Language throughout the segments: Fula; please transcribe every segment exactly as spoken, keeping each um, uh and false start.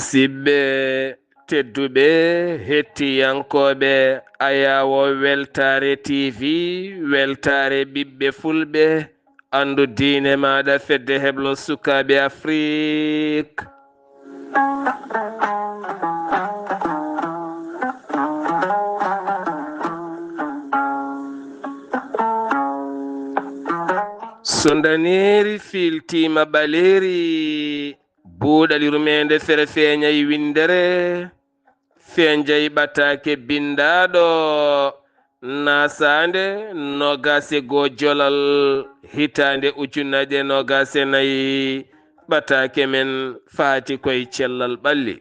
Musidɓe tedduɓe, hettiyankooɓe Ayaawo Weltaare T V, Weltaare ɓiɓɓe Fulɓe, anndu diine maaɗa, fedde heblo sukaaɓe Afrik. So ndaneeri fiiltiima ɓaleeri, buuɗal yurmeende fere feeñay winndere, feeñjay ɓataake binndaaɗo, naasaande noogaas e goo jolal, hitaande ujunnaje noogaas e nayi, ɓataake men faati koy cellal ɓalli.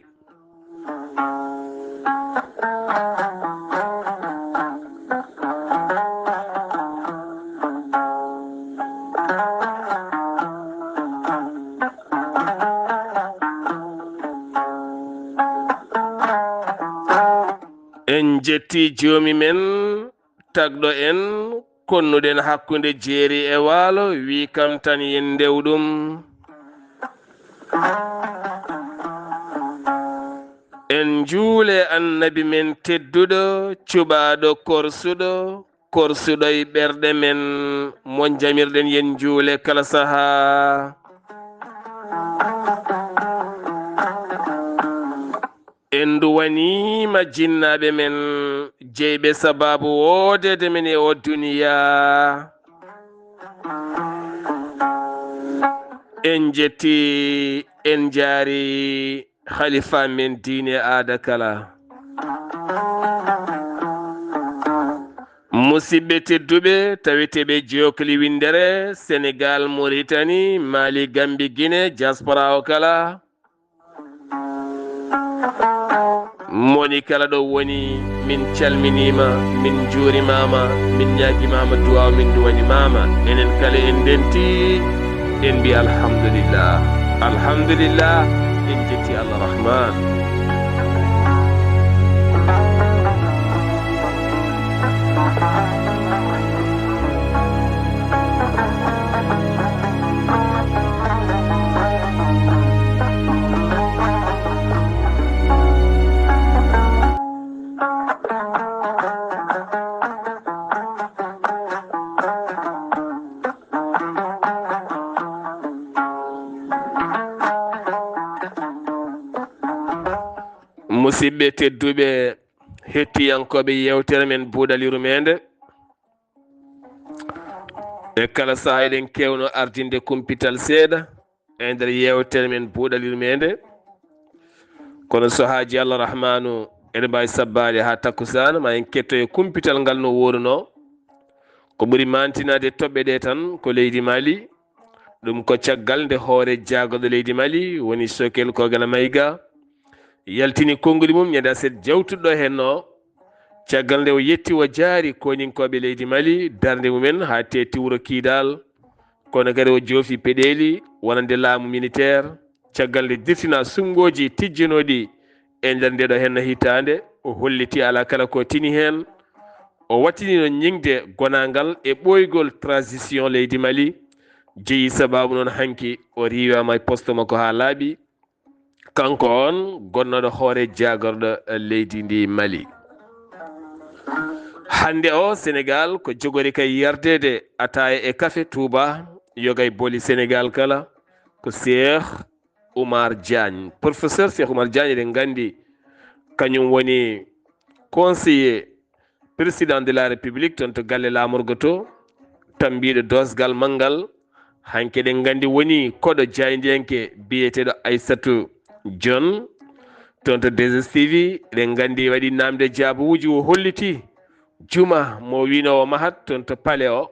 En jetti joomi men, tagɗo en, konnuɗen hakkunde jeeri e waalo, wi kam tan yen ndew ɗum. En njuule Annabi men tedduɗo, cuɓaaɗo korsuɗo, korsuɗo e ɓerɗe men, mo njamirɗen yen njuule kala sahaa. En nduwaniima jinnaaɓe men, jeyɓe sabaabu woodeede men e oo duniyaa. En njetti, en njaari, Khalifa men diine aada kala. Musidɓe tedduɓe, taweteeɓe jookli winndere, Senegal, Mauritanie, Mali, Gambie, Guinée, diaspora o kala. Moni kala ɗo woni, min calminiima, min njuurimaama, min ñaagimaama duwaaw, min nduwanimaama. Enen kala en ndenti, en mbi alhamdulillah. Alhamdulillah, en jetti Allah Rahman. Musidɓe tedduɓe, hettiyankooɓe yeewtere men Buuɗal Yurmeende, e kala sahaa eɗen keewno ardinde kumpital seeɗa e nder yeewtere men Buuɗal Yurmeende. Kono so haaji Allah Rahmaanu, eɗen mbaawi sabbaade haa takkusaan, ma en ketto e kumpital ngal no wooruno. Ko ɓuri maantinaade toɓɓe ɗe tan ko leydi Mali. Ɗum ko caggal nde hoore jaagorɗo leydi Mali woni Sokel Kogana Maïga yaltini konngudi mum ñande aset jawtuɗo heen o. Caggal nde o yetti, o jaari koninkooɓe leydi Mali darnde mumen haa teetti wuro Kiidaal. Kono kadi o joofi peɗeeli wonande laamu militeer. Caggal nde dirtina suɓngooji tijjanooɗi e nder ndeeɗo heen hitaande, o holliti alaa kala ko tini heen. O wattini noon ñiŋde gonaangal e ɓooygol transition leydi Mali. Jeyi sabaabu noon hanki o riiwaama e poste makko haa laaɓi. Kanko on gonnooɗo hoore jaagorɗo leydi ndi Mali. Hannde o Senegal ko jogori kay yardeede ataaya e kafe Touba, yoga e booli Senegal kala, ko Cheikh Oumar Diagne. Professeur Cheikh Oumar Diagne, eɗen nganndi kañum woni conseiller président de la République toon to galle laamorgo to, tambiiɗo doosgal manngal. Hanki eɗen nganndi woni koɗo jaayndiyanke biyeteeɗo Aissatou Dione toon to deux S T V. Eɗen nganndi waɗi naamnde jaabuuji, o holliti juma mo wiino o mahat toon to palais o,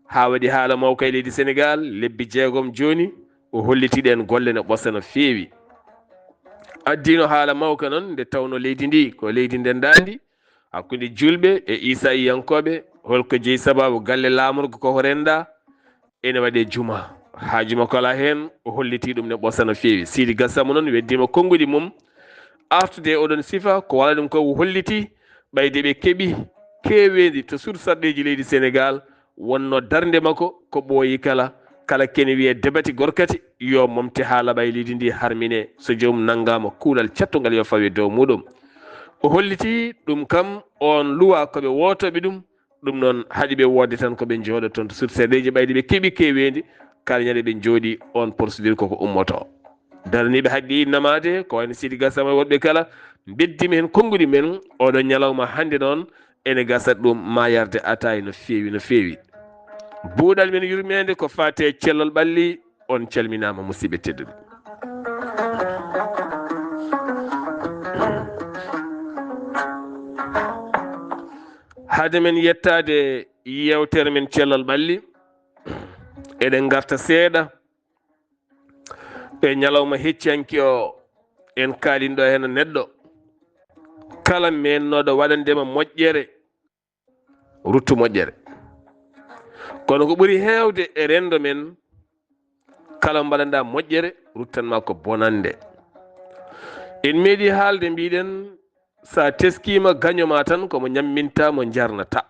haa waɗi haala mawka e leydi Senegal, lebbi jeegom jooni, o holliti ɗeen golle no ɓosa no feewi. Addino haala mawka noon nde tawno leydi ndi ko leydi ndenndaandi, hakkunde juulɓe e Iisaayiyankooɓe, holko jeyi sabaabu galle laamorgo ko renndo ene waɗe juma. Haaju makko alaa heen, o holliti ɗum ne ɓosa no feewi. Sidi Gassama noon weddiima konngudi mum artude e oɗon sifa, ko wala ɗum ko o holliti ɓayde ɓe keɓi keeweendi to suudu sarɗeeji leydi Senegal, wonno darnde makko ko ɓooyi kala, Kala kene wiyee debati gorkati, yo momte haa laɓa e leydi ndi, harmine. So joomum nanngaama kuulal cattungal, yo fawe dow muuɗum. O holliti ɗum kam, oon luwaa ko ɓe wootooɓe ɗum. Ɗum noon, haɗi ɓe woodde tan ko ɓe njooɗo toon to suudu seeɗeeji, ɓayde ɓe keɓi keeweendi. Kala ñande ɓe njooɗi, oon procédure koko ummoto. Daraniiɓe haqqe innama de, ko wayno Sidi Gassama e woɗɓe kala, mbeddima heen konnguɗi men. Oɗo ñalawma hannde noon, ene gasa ɗum ma yarde ataay no feewi, no feewi. Buuɗal men yurmeende ko faate cellal ɓalli. On calminaama, musidɓe tedduɓe. Hade men yettaade yeewtere men cellal ɓalli, eɗen ngarta seeɗa e ñalawma heccihanke o, en kaalin ɗo heen neɗɗo kala meennooɗo waɗandema moƴƴere, ruttu moƴƴere. Kono ko ɓuri heewde e renndo men, kala mbaɗanɗa moƴƴere, ruttan ma ko bonannde. En meeɗi haalde, mbiɗen, sa teskiima gaño ma tan, ko mo ñamminta, mo njarnata.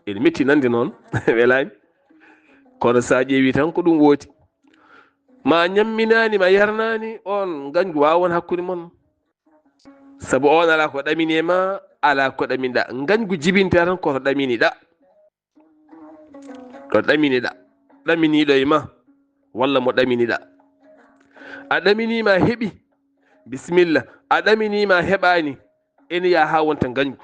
Ene metti nande noon, welaani. Kono sa ƴeewi tan ko ɗum wooti. Ma ñamminaani, ma yarnaani, on ngañgu waawa won hakkunde mon. Sabu on alaa ko ɗamini e ma, alaa ko ɗaminiɗa. Ngañgu jibinta tan ko to ɗaminiɗa. Ɗo ɗaminiɗa. Ɗaminiiɗo e ma, walla mo ɗaminiɗa. A ɗaminiima, a heɓi. Bisimilla. A ɗaminiima, a heɓaani. Ene yaha haa wonta ngañgu.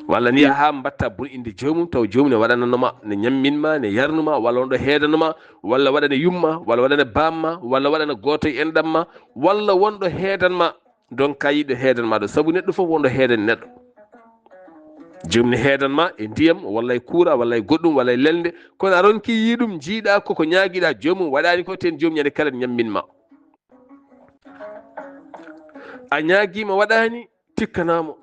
Walla ne yaha haa mbatta bun innde joomum, taw joomum ne waɗanano ma, ne ñammin ma, ne yarnu ma, walla wonɗo heedano ma, walla waɗana yumma, walla waɗana bamma, walla waɗana gooto e enɗam ma, walla wonɗo heedan ma. Donc, ka yiɗɗo heedan ma ɗo, sabu neɗɗo fof wonɗo heedan neɗɗo. Joomum ne heedan ma e ndiyam, walla e kuura, walla e goɗɗum, walla e lelnde, kono a ronki yiɗum, njiiɗa koko ñaagiɗa, joomum waɗani ko, ten joomum ñande kala ñammin ma. A ñaagiima, waɗaani, tikkanaa mo.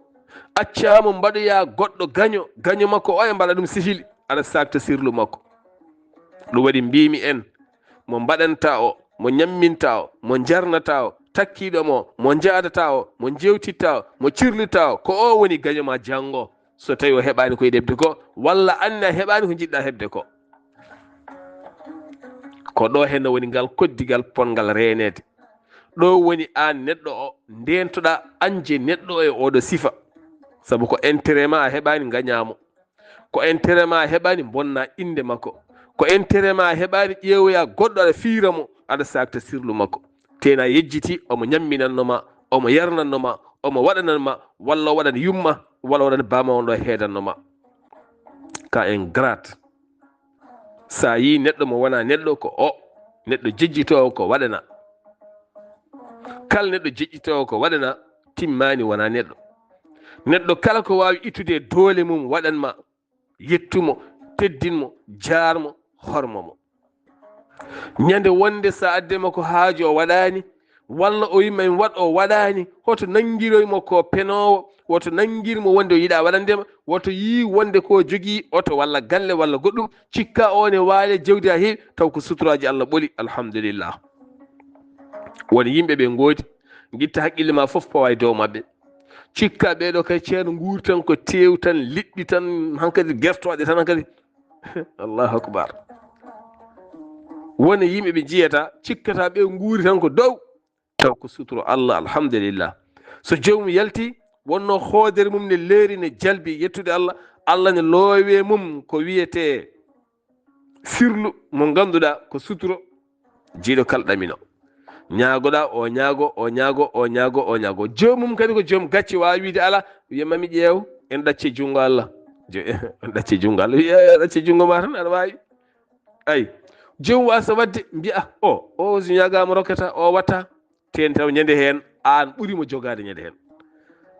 Accaa mo mbaɗoyaa goɗɗo gaño, gaño makko o e mbaɗa ɗum sihili, aɗa saakta sirlu makko. Ɗum waɗi mbiimi en, mo mbaɗanta o, mo ñamminta o, mo njarnata o, takkiiɗo mo, mo njaadata o, mo njeewtitta o, mo cirlitta o, ko o woni gaño ma janngo. So tawi o heɓaani ko yiɗi heɓde ko, walla anne a heɓaani ko njiɗɗa heɓde ko. Ko ɗo henno woni ngal koddigal ponngal reeneede. Ɗo woni aan neɗɗo o, ndeentoɗa añde neɗɗo o e oɗo sifa. Sabu ko intérêt ma a heɓaani ngañaa mo. Ko intérêt ma a heɓaani bonna innde makko. Ko intérêt ma a heɓaani ƴeewoya goɗɗo aɗa fiira mo, aɗa saakta sirlu makko. Tena yejjiti, omo ñamminanno ma, omo yarnanno ma, omo waɗanan ma, walla o waɗana yumma, walla o waɗana bama on ɗo heedanno ma. Ka ingrate. Sa yi neɗɗo mo wona neɗɗo, ko o, neɗɗo jejjitoowo ko waɗana. Kala neɗɗo jejjitoowo ko waɗana, timmani wona neɗɗo. Neɗɗo kala ko waawi ittude e doole mum waɗan ma, yettu mo, teddin mo, jaar mo, hormo mo. Ñande wonde sa adde mo ko haaju o waɗaani, walla o yimma en waɗ o waɗaani, hoto nanngiroy mo ko penoowo, woto nanngir mo wonde o yiɗa waɗande ma, woto yii wonde ko jogii oto walla galle walla goɗɗum, cikka o ne waale jawdi ha heewi, taw ko suturaaji Allah ɓoli, alhamdulillah. Won yimɓe ɓe ngoodi, ngitta haqqille ma fof pawa e dow maɓɓe. Cikka ɓeeɗo kay ceerno nguuri tan ko teew tan, liɗɗi tan, hankadi gertooɗe tan hankadi. Allahu akbar. Wona yimɓe ɓe njiyata, cikkata ɓe nguuri tan ko dow. Taw ko suturo Allah, alhamdulillah. So joomum yalti, wonno hoodere mum ne leeri, ne jalbi yettude Allah, Allah ne loowe mum ko wiyete sirlu mo ngannduɗaa ko suturo, jiiɗo kala ɗamino. Ñaagoɗaa, o ñaago, o ñaago, o ñaago, o ñaago. Joomum kadi ko joom gacce, waawi wiide, "Alaa, wiya, mami ƴeew, en ɗacce junngo Allah." Jo-, en ɗacce junngo Allah. Wiya, "A ɗacce junngo ma tan, aɗa waawi." Ay, joom waasa waɗde, mbiya, "O, o so ñaagaama rokkata, o watta." Teen taw ñande heen, aan ɓuri mo jogaade ñande heen.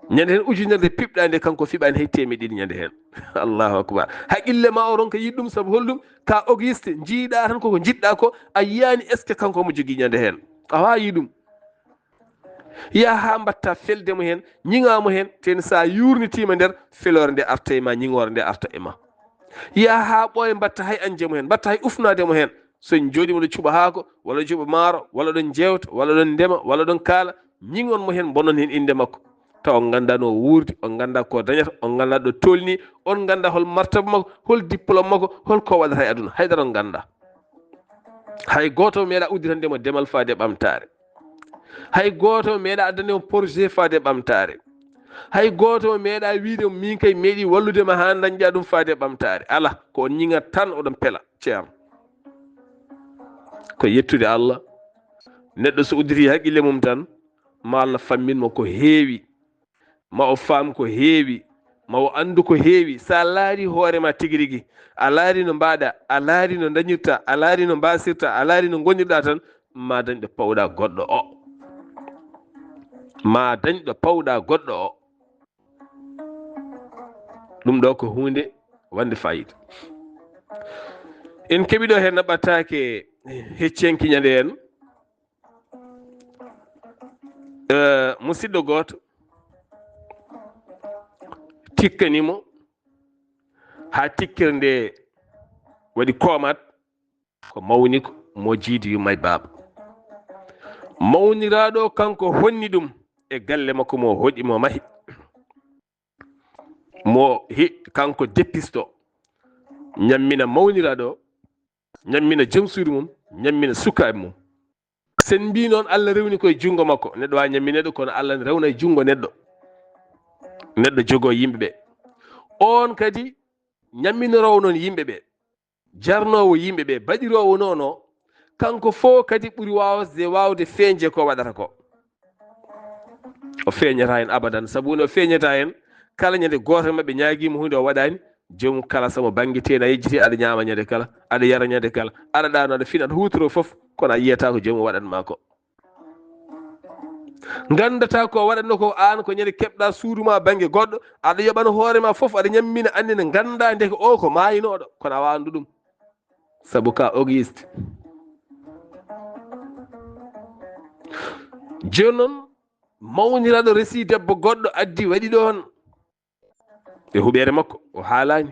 Ñande heen ujunere nde piɓɗaa nde, kanko fiɓaani hay teemeɗɗe ɗiɗi ñande heen. Allahu akbar. Haqqille ma o ronka yiɗ ɗum, sabu holɗum? Ka auguste, njiiɗaa tan koko njiɗɗaa ko, a yiyaani est-ce que kanko omo jogii ñande heen. A waawi ɗum. Yaa haa mbatta felde mo heen, ñiŋaa mo heen, teen sa yuurnitiima nder, feloore nde arta e ma, ñiŋoore nde arta e ma. Yaa haa ɓooya mbatta hay añde mo heen, mbatta hay ufnaade mo heen. So en njooɗiima ɗo cuɓa haako, walla cuɓa maaro, walla ɗon njeewta, walla ɗon ndema, walla ɗon kaala, ñiŋon mo heen, mbonon heen innde makko. Taw on nganndaa no o wuurdi, on nganndaa ko dañata, on nganndaa ɗo tolni, on nganndaa hol martaba makko, hol diplôme makko, hol ko waɗata e aduna, haydara on nganndaa. Hay gooto meeɗa udditande mo demal faade ɓamtaare. Hay gooto meeɗa addande mo projet faade ɓamtaare. Hay gooto meeɗa wiide min kay meeɗi wallude ma haa dañɗa ɗum faade ɓamtaare. Ala, ko on ñiŋat tan oɗon pela, ceerno. Ko yettude Allah. Neɗɗo so udditi haqqille mum tan, ma Allah fammin mo ko heewi. Ma o faam ko heewi, ma o anndu ko heewi. So a laari hoore ma tigi rigi, a laari no mbaɗa, a laari no dañirta, a laari no mbasirta, a laari no ngonirɗa tan, ma dañ ɗo pawɗa goɗɗo o. Ma dañ ɗo pawɗa goɗɗo o. Ɗum ɗo ko huunde wande fayida. En keɓi ɗo heen naɓataake heccenki ñande en. Eh, musidɗo gooto tikkani mo haa tikkere nde waɗi koomat, ko mawniko mo jiidi yumma e baaba. Mawniraaɗo kanko honni ɗum e galle makko mo hoɗi mo mahi. Mo hi-, kanko deppisto, ñammina mawniraaɗo, ñammina jom suudu mum, ñammina sukaaɓe mum. Sen mbi noon Allah rewni koye junngo makko. Neɗɗo waawi ñamminde ɗo, kono Allah ne rewna e junngo neɗɗo. Neɗɗo jogoo yimɓe ɓe. Oon kadi ñamminiroowo noon yimɓe ɓe, jarnoowo yimɓe ɓe, baɗiroowo noon o, kanko fof kadi ɓuri waawde, waawde feeñde ko waɗata ko. O feeñata heen abadan, sabu ne o feeñata heen kala ñande gooto maɓɓe ñaagiima huunde o waɗaani, joomum kala sabu bannge teen a yejjiti, aɗa ñaama ñande kala, aɗa yara ñande kala, aɗa ɗaano, aɗa fina, aɗa huutoro fof, kono a yiyata ko joomum waɗan ma ko. Nganndata ko waɗatno ko aan ko ñande keɓɗa suudu ma bannge goɗɗo, aɗa yoɓano hoore ma fof, aɗa ñammina, anndi ne ngannda ndeke o ko maayinooɗo, kono a waawano ɗum. Sabu ka auguste. Jooni noon, mawniraaɗo resi debbo goɗɗo addi waɗi ɗoon e huɓeere makko, o haalaani.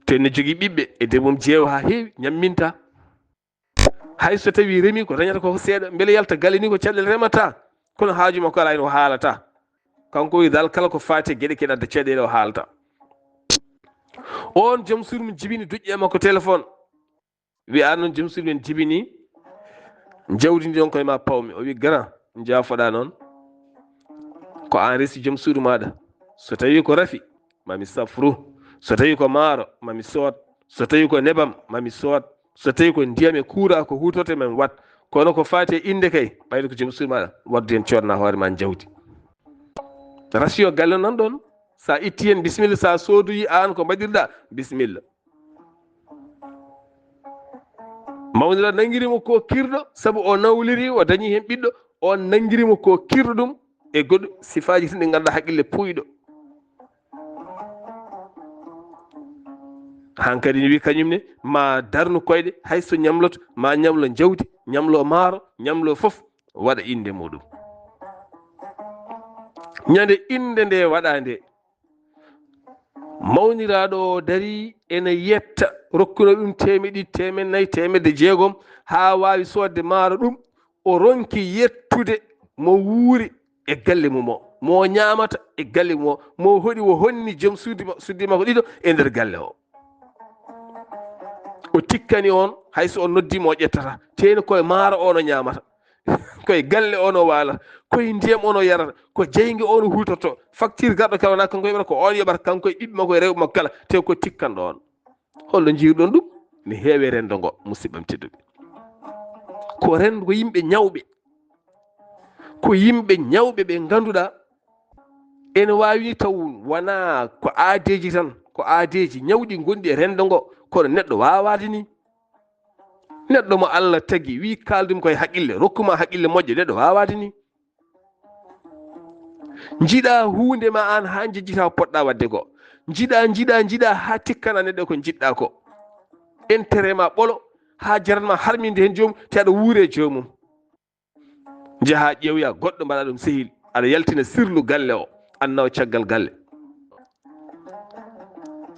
Te ne jogii ɓiɓɓe e debbo mum jeewa haa heewi, ñamminta. Hay so tawii remi ko dañata ko seeɗa, mbele yalta galle ni ko caɗeele remata, kono haaju makko alaa heen o haalata. Kanko wi dal kala ko faati e geɗe keɗe adda caɗeele o haalata. Oon joom suudu mum jibini duƴƴe makko téléphone. Wi aan noon joom suudu men jibini jawdi ndi on koye ma pawmi. O wi grand, njaafoɗa noon. Ko aan resi joom suudu maɗa. So tawi ko rafi, mami safru. So tawi ko maaro, mami sood. So tawi ko nebam, mami sood. So tawi ko ndiyam e kuura ko hutorte, mami wat. Kono ko faati e innde kay, ɓayde ko joom suudu maɗa, waddu heen coodna hoore ma jawdi. Ratio galle nan ɗon. Sa itti heen, bisimilla. Sa soodoyi aan ko mbaɗirɗa, bisimilla. Mawnira nanngiri mo ko kirɗo, sabu o nawliri, o dañi heen ɓiɗɗo, on nanngiri mo ko kirɗo ɗum e goɗɗum sifaaji tan ɗi ngannduɗaa haqqille puuyɗo. Hankadi ne wi kañum ne ma darnu koyɗe, hay so ñamloto, ma ñamlo jawdi, ñamlo maaro, ñamlo fof, waɗa innde muɗum. Ñande innde nde waɗa nde, mawniraaɗo o darii ene yetta, rokkuno ɗum teemeɗe ɗiɗi, teemeɗe nayi, teemedde jeegom, haa waawi soodde maaro ɗum, o ronki yettude mo wuuri e galle mum o, mo ñaamata e galle mum o, mo hoɗi o honni joom suudu ma-, suudu makko ɗiɗo e nder galle o. O tikkani on, hay so on noddi mo, o ƴettata. Teeni koye maaro on o ñaamata, koye galle on o waalata, koye ndiyam on o yarata, ko jeynge on o huutorto. Facture garɗo kala wona kanko yoɓata, ko on yoɓata, kanko e ɓiɓɓe makko e rewɓe makko kala, te ko tikkanɗo on. Holno njiiruɗon ɗum? Ne heewe renndo ngo, musidɓam tedduɓe. Ko renndo, ko yimɓe ñawɓe. Ko yimɓe ñawɓe ɓe ngannduɗaa ene waawi taw wonaa ko aadeeji tan, ko aadeeji ñawɗi ngonɗi e renndo ngo, kono neɗɗo waawaade ni. Neɗɗo mo Allah tagi, wi kaaldum koye haqqille, rokkuma haqqille moƴƴe, neɗɗo waawaade ni. Njiɗa huunde ma aan haa njejjita ko poɗɗa waɗde ko. Njiɗa, njiɗa, njiɗa haa tikkana neɗɗo ko njiɗɗa ko. Intérêt ma ɓolo haa jaran ma harminde heen joomum, te aɗa wuure joomum. Njaha ƴeewoya goɗɗo, mbaɗa ɗum sehil, aɗa yaltina sirlu galle o, annawa caggal galle.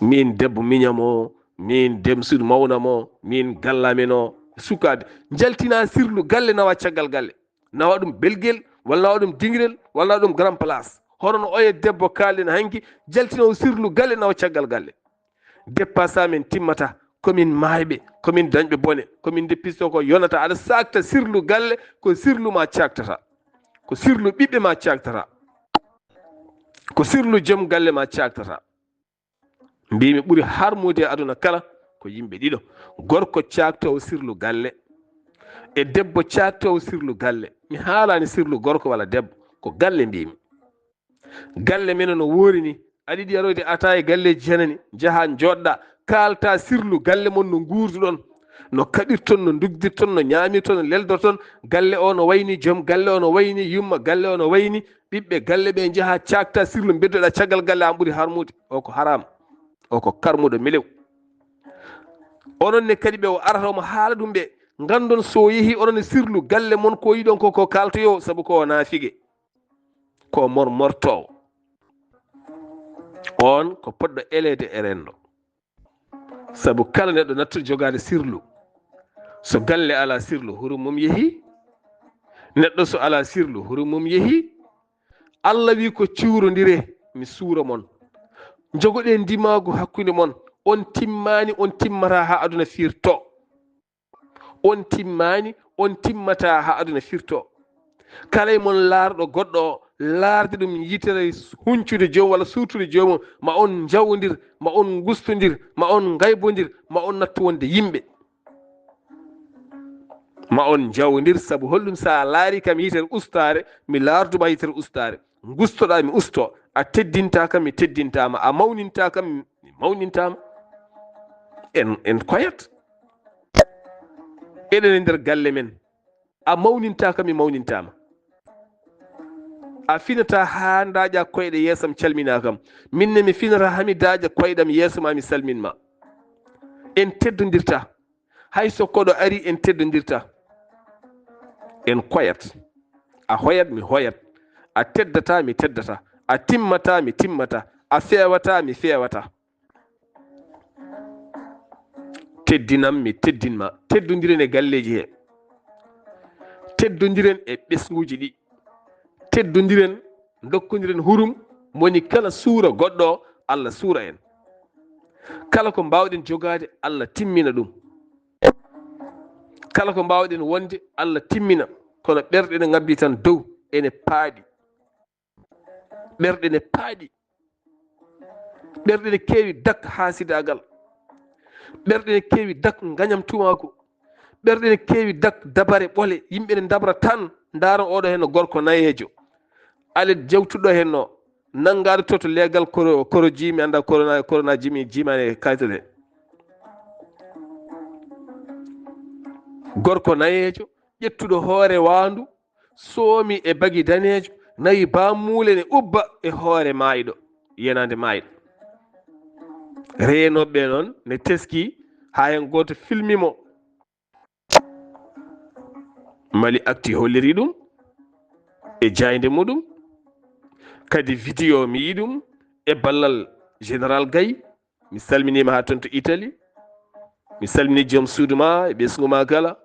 Min debbo miñam o, min dem suudu mawnam o, min gallamen o, sukaaɓe. Njaltina sirlu galle, nawa caggal galle. Nawa ɗum belgel, walla nawa ɗum dingirel, walla nawa ɗum grand place. Hono no oya debbo kaalɗen hanki, jaltinowo sirlu galle, nawa caggal galle. Dépassement timmata, komin maayɓe, komin dañɓe bone, komin deppisto ko yonata. Aɗa saakta sirlu galle, ko sirlu ma caaktata, ko sirlu ɓiɓɓe ma caaktata, ko sirlu joom galle ma caaktata. Mbimi ɓuri harmude e aduna kala ko yimɓe ɗiɗo, gorko caaktoowo sirlu galle e debbo caaktoowo sirlu galle. Mi haalaani sirlu gorko walla debbo, ko galle mbimi. Galle men no woori ni, aɗa yiɗi yaroyde ataaya e galleeji janani, njaha njooɗɗa, kaalta sirlu galle mon no nguurduɗon, no kaɓirton, no ndugdirton, no ñaamirton, no leldorton. Galle o no wayni, joom galle o no wayni, yumma galle o no wayni, ɓiɓɓe galle ɓe njaha caakta sirlu, mbeddoɗa caggal galle, an ɓuri harmude. O ko haram, o ko karmuɗo melew. Onon ne kadi ɓe o arata omo haala ɗum ɓe, nganndon so o yehi onon e sirlu galle mon ko yiɗon ko, ko kaaltoyo, sabu ko o naafige, ko mormortoowo. On ko poɗɗo eleede e renndo. Sabu kala neɗɗo nattuɗo jogaade sirlu, so galle alaa sirlu, hurum mum yehi. Neɗɗo so alaa sirlu, hurum mum yehi. Allah wi ko cuurondire, mi suura mon. Njogoɗen ndimaagu hakkunde mon. On timmaani, on timmata haa aduna firto. On timmaani, on timmata haa aduna firto. Kala e mon laarɗo goɗɗo o, laarde ɗum yitere huncude joom walla suutude joomum, ma on njawondir, ma on ngustondir, ma on ngaybondir, ma on nattu wonde yimɓe. Ma on njawondir, sabu holɗum? So a laari kam yitere ustaare, mi laarduma yitere ustaare. Ngustoɗa, mi usto. A teddinta kam, mi teddintama. A mawninta kam, mi mawnintaama. En, en koyat. Eɗen e nder galle men. A mawninta kam, mi mawnintaama. A finata haa daaƴa koyɗe yeesam, calmina kam. Min ne mi finata haa mi daaƴa koyɗam yeeso ma, mi salmin ma. En teddondirta. Hay so koɗo ari, en teddondirta. En koyat. A hoyat, mi hoyat. A teddata, mi teddata. A timmata, mi timmata. A feewata, mi feewata. Teddinam, mi teddin ma. Teddondiren e galleeji he. Teddondiren e ɓesnguuji ɗi. Teddondiren, ndokkondiren hurum, moni kala suura goɗɗo o, Allah suura en. Kala ko mbaawɗen jogaade, Allah timmina ɗum. Kala ko mbaawɗen wonde, Allah timmina. Kono ɓerɗe ne ngabbi tan dow, ene paaɗi. Ɓerɗe ne paaɗi. Ɓerɗe ne keewi dak haasidaagal. Ɓerɗe ne keewi dak ngañamtumaaku. Ɓerɗe ne keewi dak dabare ɓole. Yimɓe ne ndabra tan, ndaara oɗo henno gorko nayeejo. Alet jawtuɗo henno, nanngaade to, to leegal koro, koro jimi, annda korona, korona jimi, jimaani e kayto de. Gorko nayeejo, ƴettuɗo hoore waandu, soomi e bagi daneejo, nawi baamuule ne ubba e hoore maayɗo, yenaande maayɗo. Reenooɓe ɓe noon ne teski, haa heen gooto filmi mo. Mali Actu holliri ɗum e jaaynde muɗum. Kadi vidéo mi yi'i ɗum e ballal Général Gaye. Mi salminiima haa toon to Italie. Mi salmini joom suudu ma e ɓesngu ma kala.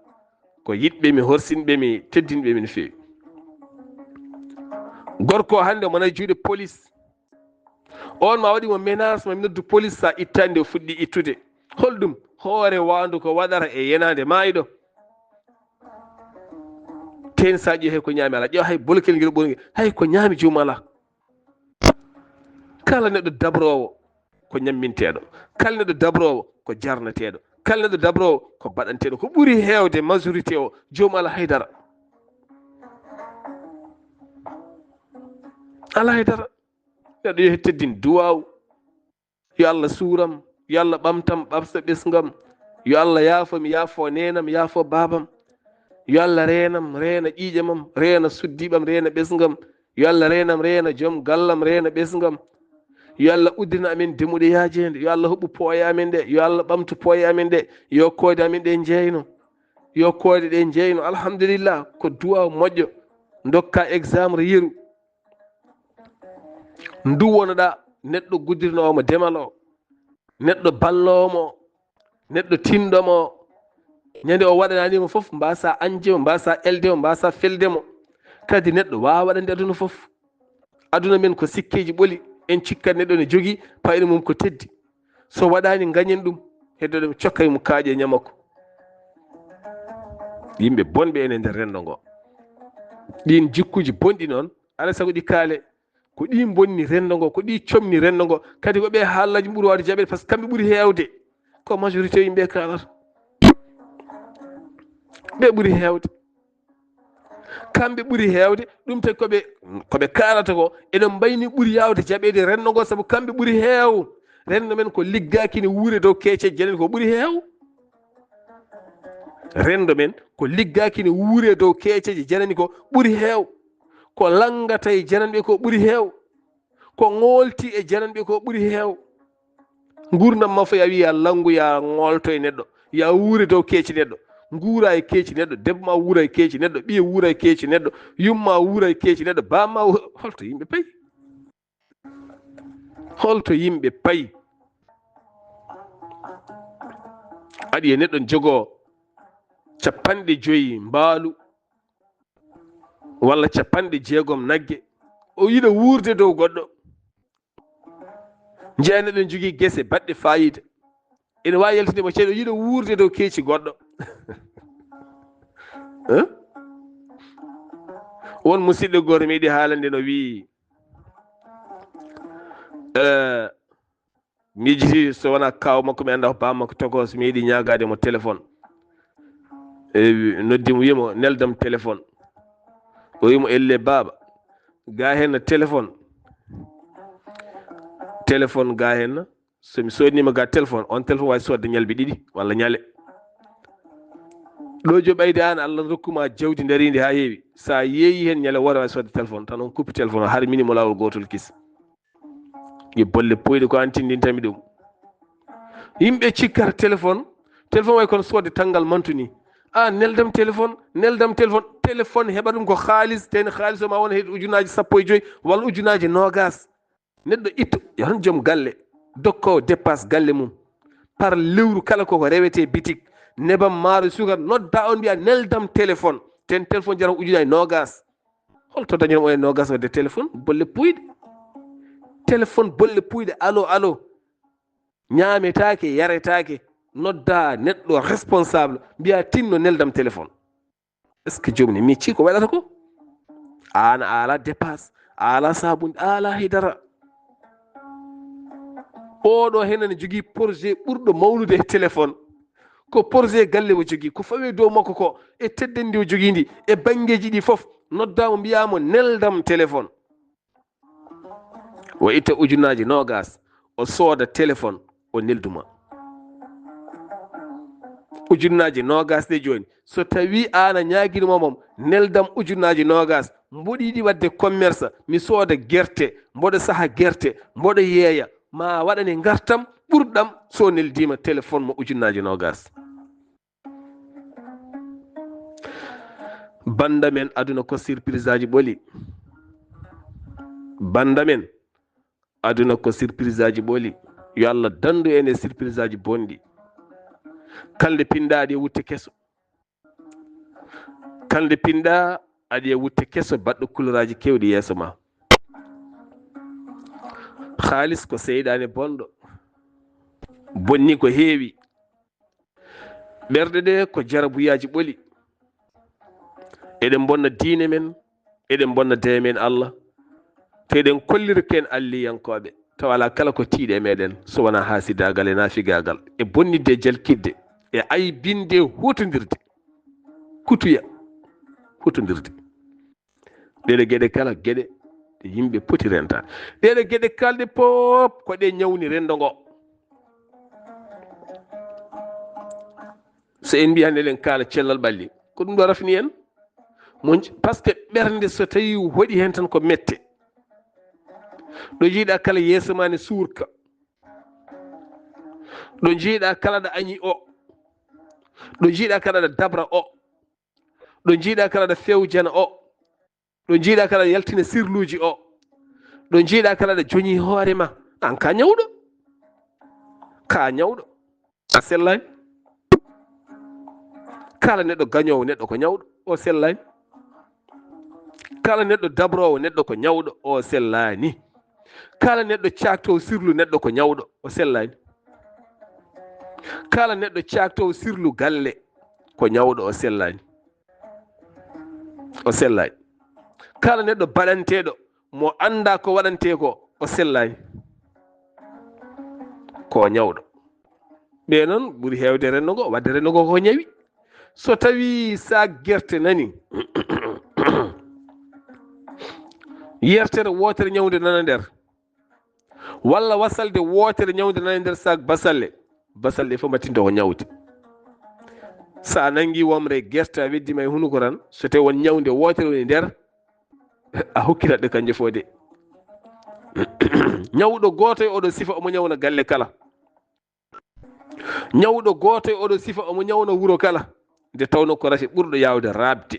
Ko yiɗɓe mi, horsinɓe mi, teddinɓe mi no feewi. Gorko o hannde omo nayi juuɗe police. On ma waɗi mo menace, ma mi noddu police, sa ittaani nde o fuɗɗi ittude. Holɗum? Hoore waandu ko waɗata e yenaande maayɗo. Teen sa ƴeewi hay ko ñaami alaa. Ƴeewa hay bolokel ngel ɓuri ngel. Hay ko ñaami joomum alaa. Kala neɗɗo dabroowo ko ñamminteeɗo. Kala neɗɗo dabroowo ko jarneteeɗo. Kala neɗɗo dabroowo ko baɗanteeɗo. Ko ɓuri heewde majorité o, joomum alaa hay dara. Alaa hay dara. Neɗɗo yo teddin duwaaw. Yo Allah suuram, yo Allah ɓamtam, ɓamta ɓesngam. Yo Allah yaafo mi, yaafo neenam, yaafo baabam. Yo Allah reenam, reena ƴiiƴamam, reena suddiiɓam, reena ɓesngam. Yo Allah reenam, reena joom gallam, reena ɓesngam. Yo Allah uddina amen demuɗe yaajeende. Yo Allah huɓɓu pooye amen ɗe. Yo Allah ɓamtu pooye amen ɗe. Yo koode amen ɗe njeyno. Yo koode ɗe njeyno. Alhamdulillah, ko duwaaw moƴƴo. Ndokka exam yeru. Ndu wonoɗa neɗɗo guddirnoowo mo demal o, neɗɗo balloowo mo, neɗɗo tinɗo mo. Ñande o waɗananimo fof, mbasa añde mo, mbasa elde mo, mbasa felde mo. Kadi neɗɗo waawa waɗande aduna fof. Aduna men ko sikkeeji ɓoli, en cikkat neɗɗo ne jogii payɗo mum ko teddi. So waɗaani, ngañen ɗum. heddo ɗum, cokkay mo kaaƴe ñamako. Yimɓe bonɓe ene nder renndo ngo. Ɗin jikkuuji bonɗi noon, alaa sago ɗi kaale. Ko ɗi bonni renndo ngo, ko ɗi comni renndo ngo. Kadi ko ɓe haalaaji ɓuri waawde jaɓeede, par ce que kamɓe ɓuri heewde. Ko majorité yimɓe kaalata. Ɓe ɓuri heewde. Kamɓe ɓuri heewde, ɗum tagi ko ɓe, ko ɓe kaalata ko, ene mbayni ɓuri yaawde jaɓeede renndo ngo, sabu kamɓe ɓuri heew. Renndo men ko liggaaki ne wuure dow keeceeje janani ko ɓuri heew. Renndo men ko liggaaki ne wuure dow keeceeje janani ko ɓuri heew. Ko lanngata e janani ɓe ko ɓuri heew. Ko ŋoolti e janani ɓe ko ɓuri heew. Nguurndam ma fof, a wiya lanngu, ya ŋoolto e neɗɗo, ya wuure dow keeci neɗɗo. Nguura e keeci neɗɗo, debbo ma wuura e keeci neɗɗo, ɓiye wuura e keeci neɗɗo, yumma wuura e keeci neɗɗo, bamma wu-, holto yimɓe payi? Holto yimɓe payi? Aɗi e neɗɗo jogo capanɗe joyi mbaalu, walla capanɗe jeegom nagge, o yiɗa wuurde dow goɗɗo. Njeya neɗɗo ne jogii gese baɗɗe faayiida, ene waawi yaltinde mo ceeɗa, o yiɗa wuurde dow keeci goɗɗo. Hein? Won musidɗo gooto meeɗi haalande no wiyi, eh, miijiti so wonaa kaaw makko, mi anndaa ko baaba makko tokooso, mi yiɗi ñaagaade mo téléphone. E, noddi mo, wiyi mo, "Neldam téléphone." O wiyi mo, "Elle baaba, ga henna téléphone." Téléphone ga henna, so mi soodnima ga téléphone, on téléphone waawi soodde ñalɓi ɗiɗi walla ñale. Ɗo jo ɓayde an, Allah rokkuma jawdi darindi ha heewi. Sa yeeyi hen ñale woote, waawi soodde téléphone, tan on kuppi téléphone o, har mini mo lawol gotol kis. Ɗi bolle puyɗe ko an tindintami ɗum. Yimɓe cikkata téléphone, téléphone way kono soodde tanngal mantu ni. A, neldam téléphone, neldam téléphone. Téléphone heɓa ɗum ko haalis, tawi haalis o ma wona heɗi ujunnaaji sappo e joyi walla ujunnaaji noogas. Neɗɗo itto, yo tan joom galle, dokkoowo dépasse galle mum. Par lewru kala koko rewete bitik, nebam, maaro, sukar, nodda on mbiya, "Neldam téléphone." Ten téléphone jarata ujunnaaji noogas. Holto dañono oya noogas wadde téléphone? Bolle puyɗe. Téléphone, bolle puyɗe, allo, allo. Ñaametaake, yaretaake. Nodda neɗɗo responsable, mbiya, "Tinno, neldam téléphone." Est-ce que joomum ne miccii ko waɗata ko? Aan a alaa dépasse, a alaa saabunnde, a alaa hay dara. Oɗo heen ene jogii projet ɓurɗo mawnude e téléphone. Ko projet galle o jogii, ko fawi dow makko ko, e teddeendi o jogii ndi, e banngeeji ɗi fof, noddaama, mbiyaama, "Neldam téléphone." O itta ujunnaaje noogas, o sooda téléphone, o nelduma. Ujunnaaje noogas ɗe jooni, so tawi aan a ñaagiima mom, "Neldam ujunnaaje noogas, mboɗo yiɗi waɗde commerce, mi sooda gerte, mboɗo saha gerte, mboɗo yeeya," ma waɗane ngartam ɓurɗam so neldiima téléphone mo ujunnaaje noogas. Bannda men, aduna ko surprise aji ɓoli. Bannda men, aduna ko surprise aji ɓoli. Yo Allah danndu en e surprise aji bonɗi. Kala nde pinɗa aɗa e wutte keso. Kala nde pinɗa aɗa e wutte keso baɗɗo couleur aji keewɗi yeeso ma. Haalis ko seyɗaane bonɗo. Bonni ko heewi. Ɓerɗe ɗe ko jarabuyaaji ɓoli. Eɗen mbonna diine men, eɗen mbonna deye men Allah, te eɗen kollira ko en alliyankooɓe, tawa alaa kala ko tiiɗi e meɗen, so wonaa haasidaagal e naafigaagal, e bonnidde e jalkitde, e aybinde e huutondirde, kutuya huutondirde. Ɗeɗe geɗe kala geɗe ɗe yimɓe poti rentaade. Ɗeɗe geɗe kalɗe pop ko ɗe ñawni renndo ngo. So en mbiyi hannde eɗen kaala cellal ɓalli, ko ɗum ɗo rafini en. Mo nj-, par ce que ɓernde so tawi hoɗi heen tan ko mette. Ɗo njiiɗa kala yeeso ma ne suurka. Ɗo njiiɗa kala ɗo añi o. Ɗo njiiɗa kala ɗo dabra o. Ɗo njiiɗa kala ɗo fewjana o. Ɗo njiiɗa kala yaltina sirluuji o. Ɗo njiiɗa kala ɗo joñi hoore ma. An ka ñawɗo. Ka ñawɗo. A sellaani. Kala neɗɗo gañoowo neɗɗo ko ñawɗo. O sellaani. Kala neɗɗo dabroowo neɗɗo ko ñawɗo. O sellaani. Kala neɗɗo caaktoowo sirlu neɗɗo ko ñawɗo. O sellaani. Kala neɗɗo caaktoowo sirlu galle, ko ñawɗo, o sellaani. O sellaani. Kala neɗɗo baɗanteeɗo, mo anndaa ko waɗantee ko, o sellaani. Ko ñawɗo. Ɓe noon ɓuri heewde renndo ngo, wadde renndo ngo ko ñawi. So tawii saak gerte nani, yertere wootere ñawnde nana nder, walla wasalde wootere ñawnde nana nder saak basalle, basalle fof mbattinto ko ñawde. So a nanngi womre gerte, a weddi ma e hunuko tan, so tawii won ñawnde wootere woni nder, a hokkitat ɗe kanje fof de. Ñawɗo gooto e oɗo sifa omo ñawna galle kala. Ñawɗo gooto e oɗo sifa omo ñawna wuro kala. Nde tawnoo ko rafi ɓurɗo yaawde raaɓde.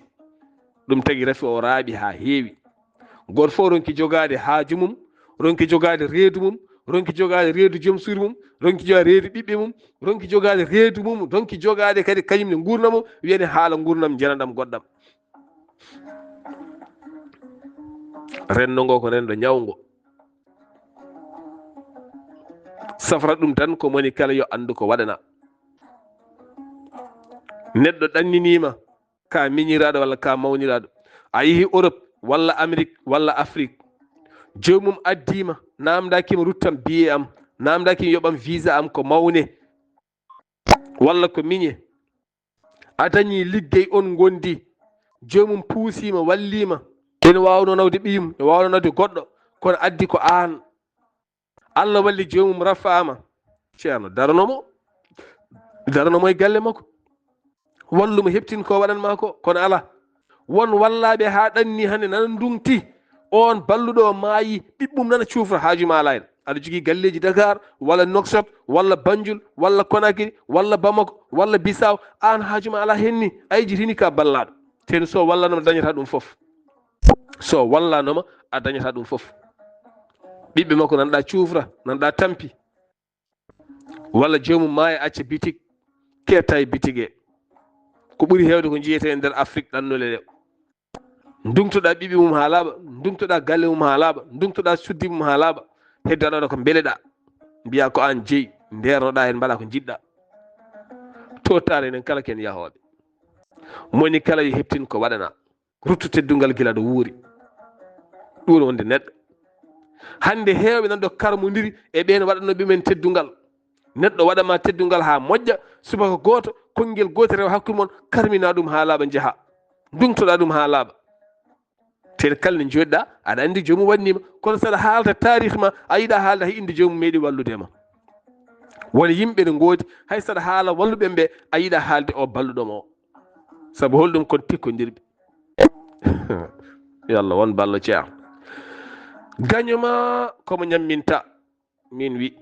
Ɗum tagi rafi o raaɓi haa heewi. Gooto fof ronki jogaade haaju mum, ronki jogaade reedu mum, ronki jogaade reedu joom suudu mum, ronki jogaade reedu ɓiɓɓe mum, ronki jogaade reedu mum, ronki jogaade kadi kañum ne nguurndam mum, wiyani haala nguurndam njananɗam goɗɗam. Renndo ngo ko renndo ñawngo. Safra ɗum tan ko moni kala yo anndu ko waɗana. Neɗɗo ɗanniniima ka miñiraaɗo walla ka mawniraaɗo. A yehi Europe walla Amérique walla Afrique. Joomum addiima, naamndaaki mo ruttam biye am, naamndaaki yoɓam visa am ko mawne walla ko miñe. A dañi liggey on ngondi, joomum puusiima, walliima. Ene waawno nawde ɓiyum, ne waawno nawde goɗɗo, kono addi ko aan. Allah walli joomum rafaama. Ceerno, daranomo, daranomo e galle makko. Wallumo, heɓtin ko waɗanma ko, kono alaa. Won wallaaɓe haa ɗanni hannde nana ndungti. On balluɗo o maayi, ɓiɓɓum nana cuufra, haaju ma alaa heen. Aɗa jogii galleeji Dakar, walla Nouakchott, walla Banjul, walla Conakry, walla Bamako, walla Bissau, aan haaju ma alaa heen ni. A yejjitini ka ballaaɗo. Teno so wallanoma dañata ɗum fof. So wallanoma a dañata ɗum fof. Ɓiɓɓe makko nanɗa cuufra, nanɗa tampi. Walla joomum maaya acca bitik, keetta e bitik he. Ko ɓuri heewde ko njiyetee e nder Afrik ɗannule ɗe. Ndungtoɗa ɓiɓɓe mum haa laaɓa, ndungtoɗa galle mum haa laaɓa, ndungtoɗa suddi mum haa laaɓa. Hedde aɗa waɗa ko mbeleɗa. Mbiya ko aan jeyi, ndeernoɗa heen, mbaɗa ko njiɗɗa. Tootaare enen kala ken yahooɓe. Moni kala yo heɓtin ko waɗana. Ruttu teddungal gila ɗo wuuri. Ɗum woni wonde neɗɗo. Hannde heewɓe nan ɗo karmondiri e ɓeen waɗanooɓe men teddungal. Neɗɗo waɗama teddungal haa moƴƴa, subaka gooto, konngel gootel rewa hakkunde mon, karmina ɗum haa laaɓa njaha. Ndungtoɗa ɗum haa laaɓa. Teel kala nde njooɗiɗa, aɗa anndi joomum waɗnima. Kono saɗa haalta taarih ma, a yiɗa haalde hay innde joomum meeɗi wallude ma. Won yimɓe ne ngoodi, hay saɗa haala walluɓe ɓe, a yiɗa haalde o balluɗo ma o. Sabu holɗum? Kon tikkondirɓe. Yo Allah won ballo Ceerno. Gaño ma komo ñamminta, min wi.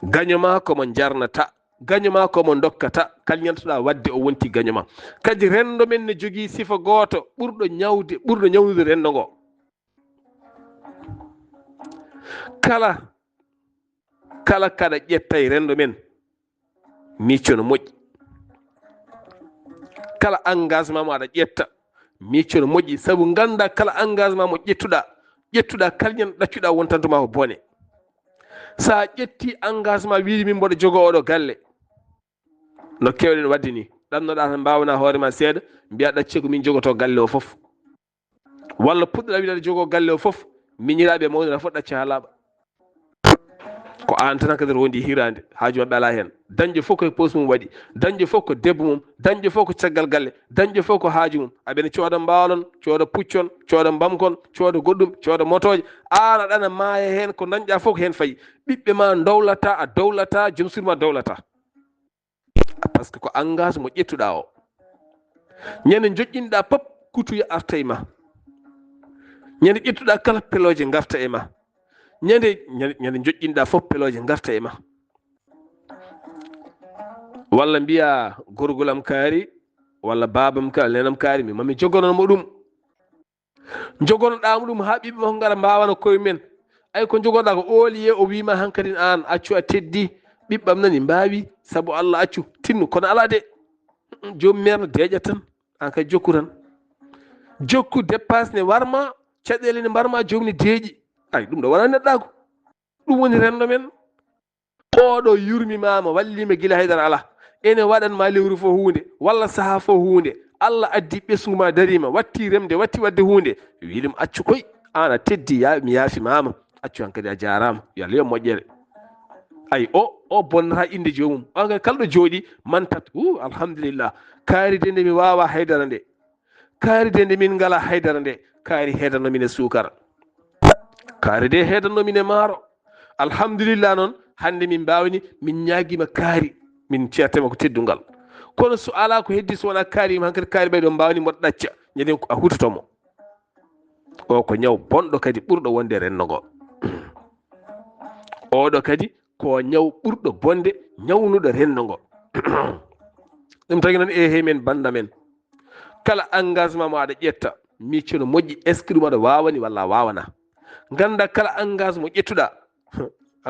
Gaño ma komo jarnata, gaño ma komo dokkata, kala ñaltoɗa waɗde o wonti gaño ma. Kadi renndo men ne jogii sifa gooto, ɓurɗo ñawde, ɓurɗo ñawnude renndo ngo. Kala, kala kaɗa ƴetta e renndo men, micco no moƴƴi. Kala engagement mo aɗa ƴetta, micco no moƴƴi, sabu ngannda kala engagement mo ƴettuɗa, ƴettuɗa kala ñande ɗaccuɗa wontantuma ko bone. Sa ƴetti engagement wiide min mboɗo jogoo oɗo galle, no keewɗen waɗde ni, ɗannoɗa tan mbawana hoore ma seeɗa, mbiya ɗacce ko min jogoto galle o fof. Walla puɗɗoɗa wiide aɗa jogoo galle o fof, miñiraaɓe e mawɓe fof ɗacce haa laaɓa. Ko aan tan hankadi aɗa wondi e hiraande, haaju maɓɓe alaa heen. Dañɗo fof ko e poos mum waɗi, dañɗo fof ko debbo mum, dañɗo fof ko caggal galle, dañɗo fof ko haaju mum. Aɓe ne cooda mbaalon, cooda puccon, cooda mbamkon, cooda goɗɗum, cooda motooje. Aan aɗa ana maaya heen, ko dañɗa fof ko heen fayi. Ɓiɓɓe ma dowlata, a dowlata, joom suudu ma dowlata. Parce que ko engagement mo ƴettuɗa o. Ñande joƴƴinɗa pop, kutuye arta e ma. Ñande ƴettuɗa kala, pelooje ngarta e ma. Ñande, ñande, ñande joƴƴinɗa fof, pelooje ngarta e ma. Walla mbiya gorgol am kaari, walla baabam ka, nenam kaari, mi mami jogonono mo ɗum. Jogonoɗa mo ɗum haa ɓiɓɓe makko ngara mbaawana koye men. Ay ko jogonoɗa ko ooliye, o wiima hankadin aan, accu a teddi, ɓiɓɓam nani mbaawi, sabu Allah accu, tinnu, kono alaa de. Joom meer no deeƴa tan, aan kay jokku tan. Jokku, dépasse ne warma, caɗeele ne mbarma, joom ne deeƴi. Ay, ɗum ɗo wona neɗɗaagu. Ɗum woni renndo men. Oɗo yurmimaama, walliima gila haydara alaa. Ene waɗan ma lewru fof huunde, walla sahaa fof huunde. Allah addi ɓesngu ma dariima, watti remde, watti waɗde huunde. Wi ɗum accu koy, aan a teddi, ya-, mi yaafimaama. Accu hankadi a jaaraama, yo Allah yo moƴƴere. Ay, o, o bonnata innde joomum. On kadi kala ɗo jooɗi, mantat, hu, alhamdulillah. Kaari de nde mi waawa haydara nde. Kaari de nde min ngala haydara nde. Kaari heedano min e suukara. Kaari de heedano min e maaro. Alhamdulillah noon, hannde min mbaawni, min ñaagiima kaari. Min ceertema ko teddungal. Kono so alaa ko heddi so wonaa kaari, hankadi kaari ɓay ɗo mbaawni mboɗo ɗacca. Ñande a hutoto mo. O ko ñaw bonɗo kadi ɓurɗo wonde renndo ngo. Oɗo kadi ko ñaw ɓurɗo bonde ñawnuɗo renndo ngo. Ɗum tagi noon, ehe men bannda men. Kala engagement mo aɗa ƴetta, miccano moƴƴi, est-ce que ɗum aɗa waawani walla a waawana? Ngannda kala engagement ƴettuɗa,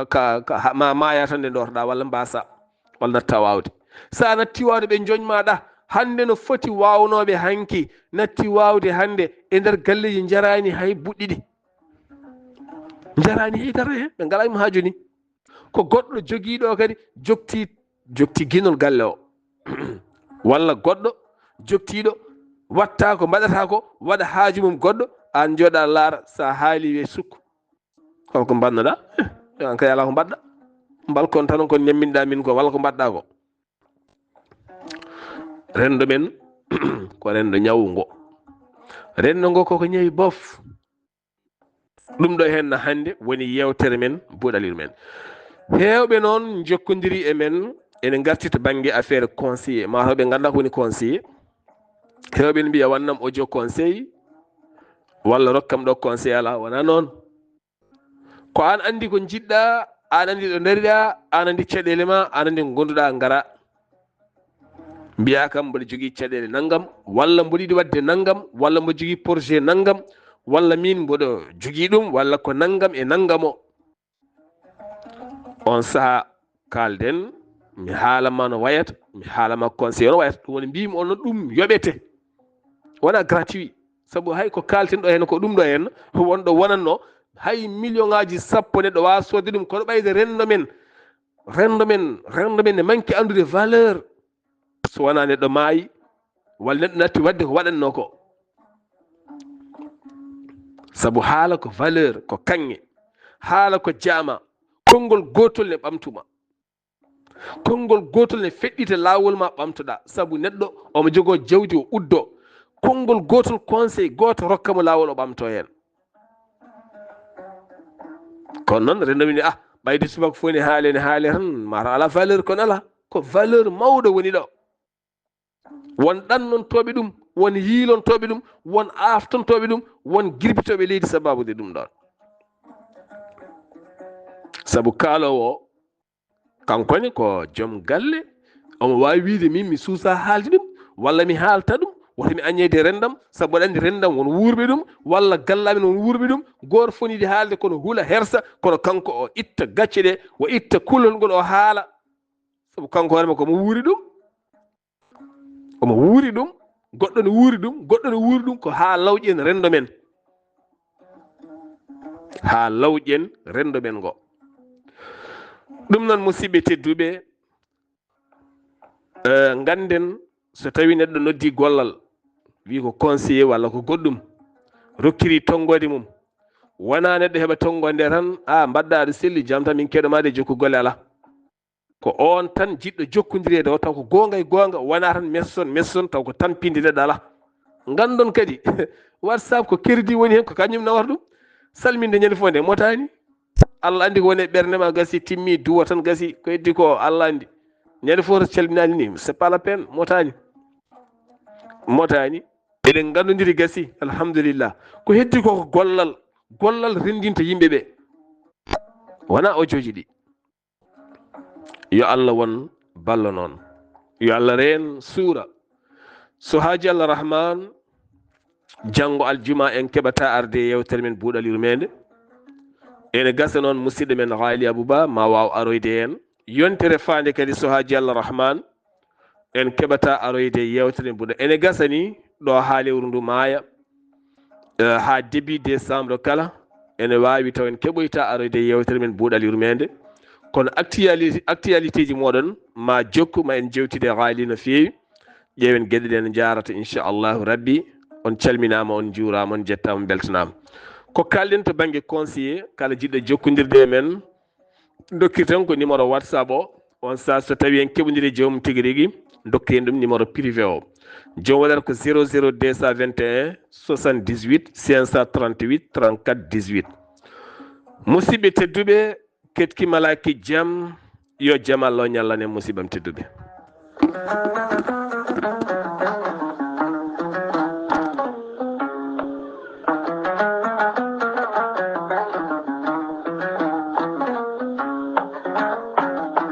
ka, ka, ha-, ma maaya tan nde dootoɗa walla mbasa, walla natta waawde. So a natti waawde ɓe njoñmaɗa, hannde no foti waawnooɓe hanki natti waawde hannde e nder galleeji njaraani hay buɗɗi ɗi. Njaraani hay dara heen, ɓe ngalaa mo haaju ni. Ko goɗɗo jogiiɗo kadi jokti, jokti ginol galle o. Walla goɗɗo joktiiɗo watta ko mbaɗata ko, waɗa haaju mum goɗɗo, aan njooɗa laara, so a haali wiye sukk. Holko mbaɗnoɗa? Eh, an kay alaa ko mbaɗɗa. Mbalkon tan kon ñamminɗa min ko, walla ko mbaɗɗa ko. Renndo men ko renndo ñawu ngo. Renndo ngo koko ñawi bof. Ɗum ɗo heen na hannde woni yeewtere men, buuɗalirmen. Heewɓe noon njokkondiri e men, ene ngarti to bannge affaire conseiller. Maa taw ɓe ngannda ko woni conseiller. Heewɓe ne mbiya, "Wannam audio conseil, walla rokkam ɗo conseil." Alaa, wonaa noon. Ko aan anndi ko njiɗɗa, aan anndi ɗo ndariɗa, aan anndi caɗeele ma, aan anndi ko ngonduɗa ngara. Mbiya kam mboɗo jogii caɗeele nanngam, walla mboɗo yiɗi waɗde nanngam, walla mboɗo jogii projet nanngam, walla min mboɗo jogii ɗum, walla ko nanngam e nanngam o. On saha kaalden, mi haala ma no wayata, mi haala ma conseil o no wayata. Ɗum woni mbiymi on noon ɗum yoɓete. Wona gratuit. Sabu hay ko kaalten ɗo heen ko ɗum ɗo heen wonɗo wonanno, hay million ngaji sappo neɗɗo waawa soodde ɗum, kono ɓayde renndo men, renndo men, renndo men ne manki anndude valeur. So wonaa neɗɗo maayi, walla neɗɗo natti waɗde ko waɗatnoo ko. Sabu haala ko valeur, ko kaŋŋe. Haala ko jaama. Konngol gootol ne ɓamtuma. Konngol gootol ne feɗɗita laawol ma ɓamtoɗa. Sabu neɗɗo omo jogoo jawdi o uddo. Konngol gootol, conseil gooto rokka mo laawol o ɓamto heen. Kono noon renndo men, ah, ɓayde subaka fof ne haale, ne haale tan, mata alaa valeur, kono alaa. Ko valeur mawɗo woni ɗo. Won ɗannontooɓe ɗum, won yiilontooɓe ɗum, won aaftantooɓe ɗum, won girbitooɓe leydi sababude ɗum ɗoon. Sabu kaaloowo o, kanko ne ko joom galle, omo waawi wiyde min mi suusaa haalde ɗum, walla mi haalta ɗum, wota mi añeede renndam, sabu aɗa anndi renndam won wuurɓe ɗum, walla galle amen won wuurɓe ɗum, gooto fof ne yiɗi haalde kono hula hersa, kono kanko o itta gacce ɗe, o itta kulol ngol o haala, sabu kanko hoore makko omo wuuri ɗum. Omo wuuri ɗum, goɗɗo ne wuuri ɗum, goɗɗo ne wuuri ɗum, ko haa lawƴen renndo men. Haa lawƴen renndo men ngo. Ɗum noon, musidɓe tedduɓe, eh, ngannden so tawi neɗɗo noddi gollal, wi ko conseiller walla ko goɗɗum, rokkiri tonngoode mum, wona neɗɗo heɓa tonngoode nde tan, a mbaɗɗa aɗa selli, jam tan min keɗo ma de, jokku golle alaa. Ko on tan jiɗɗo jokkondireede o, taw ko goonga e goonga, wonaa tan messon, messon, taw ko tampinde neɗɗo alaa. Nganndon kadi, WhatsApp ko crédit woni heen, ko kañum nawata ɗum. Salminde ñande fof nde, motaani. Allah anndi ko woni e ɓernde ma, gasi, timmi, duwa tan, gasi, ko heddi ko Allah anndi. Ñande fof to calminaani ni, c'est pas la peine, motaani. Motaani. Eɗen nganndondiri, gasi, alhamdulillah. Ko heddi ko ko gollal, gollal renndinta yimɓe ɓe. Wonaa o jooji ɗi. Yo Allah won ballo noon. Yo Allah reen suura. So haaji Allah Rahman, janngo aljuma en keɓata arde e yeewtere men Buuɗal Yurmeende. Ene gasa noon musidɗo men Haali Abuba ma waaw aroyde en. Yontere faande kadi so haaji Allah Rahman, en keɓata aroyde e yeewtere men Buuɗal. Ene gasa ni ɗo haa lewru ndu maaya, eh, haa début décembre kala, ene waawi taw en keɓoyta aroyde e yeewtere men Buuɗal Yurmeende. Kono actualité actualité ji moɗon ma jokku ma en jewtide haali no feewi. Ƴeewen geɗe ɗen jarata inchallahu rabbi. On calminama, on juurama, on jettama, beltanama. Ko kalɗen to banggue conseiller, kala jiɗɗo jokkodirde e men, dokkirten ko numéro WhatsApp o. On sa so tawi en keɓodiri e joomum tigi rigi, dokken ɗum numéro privé o. Joom waɗata ko zéro zéro deux cent vingt et un soixante-dix-huit cinq cent trente-huit trente-quatre dix-huit. Musidɓe tedduɓe, ketki malaki jam. Yo jam Allah o ñallanen musidɓam tedduɓe.